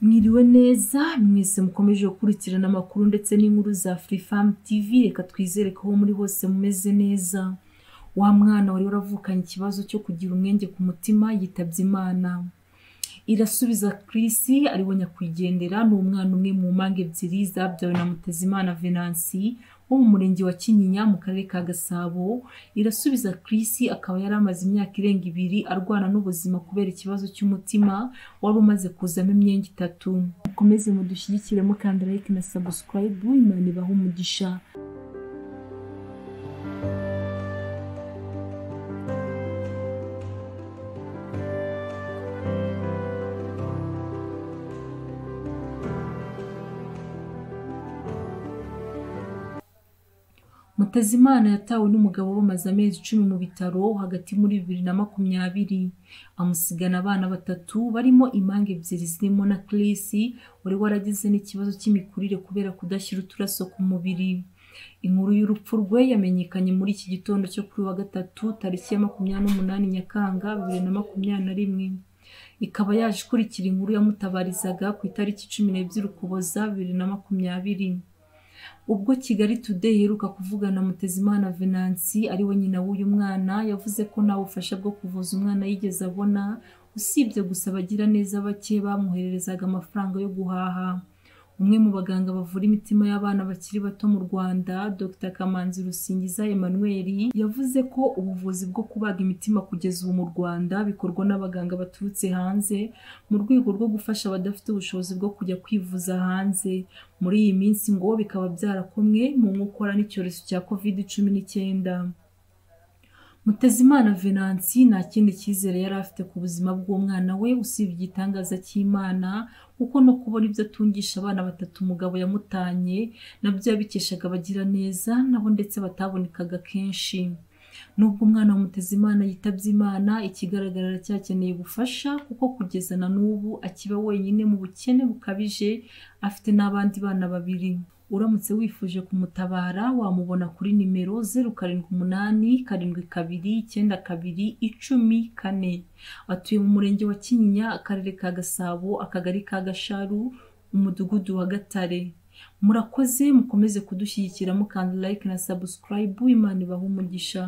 Mwiriwe neza mwese mukomeje gukurikirana amakuru ndetse n'inkuru za Free Fam TV, reka twizere ko aho muri hose mumeze neza. Wa mwana wari waravukanye ikibazo cyo kugira umwenge ku mutima yitabye Imana. Irasubiza Chris ariwe nyakwigendera, ni umwana umwe mu mpanga ebyiri zabyawe na Mutezimana Venansi wo mu murenge wa Kinyinya mu karere ka Gasabo. Irasubiza Chris akaba yari amaze imyaka irenga 2 arwana n'ubuzima kubera ikibazo cy'umutima wari umaze kuzamo imyenge 3. Mukomeze mudushyigikire mukanda like na subscribe, Imana ibahe umugisha. Mutezimana yatawe n'umugabo bamaze amezi 10 mu bitaro hagati muri 2020, amusigana abana 3 barimo impanga ebyiri zirimo na Chris wari waragize n'ikibazo cy'imikurire kubera kudashyira uturaso ku mubiri. Inkuru y'urupfu rwe yamenyekanye muri iki gitondo cyo kuri wa gatatu tariki ya 28 Nyakanga 2021, ikaba yaje ikurikira inkuru yamutabarizaga ku itariki 12 Ukuboza 2020. Ubwo Kigali Today iheruka kuvugana Mutezimana Venansi ariwe nyina w'uyu mwana, yavuze ko nta bufasha bwo kuvuza umwana yigeze abona, usibye gusa abagira neza bake bamwohererezaga amafaranga yo guhaha. Umwe mu baganga bavura imitima y'abana bakiri bato mu Rwanda, Dr Kamanzi Rusingiza Emmanuel, yavuze ko ubuvuzi bwo kubaga imitima kugeza ubu mu Rwanda bikorwa n'abaganga baturutse hanze mu rwego rwo gufasha abadafite ubushobozi bwo kujya kwivuza hanze. Muri iyi minsi ngo bikaba byarakomwe mu nkokora n'icyorezo cya Covid-19. Mutezimana Venansi nta kindi cyizere yari afite ku buzima bw'umwana we usibye igitangaza cy'Imana, kuko no kubona ibyo atungisha abana 3 umugabo yamutanye nabyo yabikeshaga abagira neza nabo ndetse batabonekaga kenshi. Nubwo umwana wa Mutezimana yitabye Imana, ikigaragara aracyakeneye ubufasha kuko kugeza na n'ubu akiba wenyine mu bukene bukabije, afite n'abandi bana 2. Uramutse wifuje kumutabara wamubona kuri nimero 078 72 92 10 4. Atuye mu murenge wa Kinyinya, akarere ka Gasabo, akagari ka Gasharu, umudugudu wa Gatare. Murakoze, mukomeze kudushyigikira mukanda like na subscribe, Imana ibahe umugisha.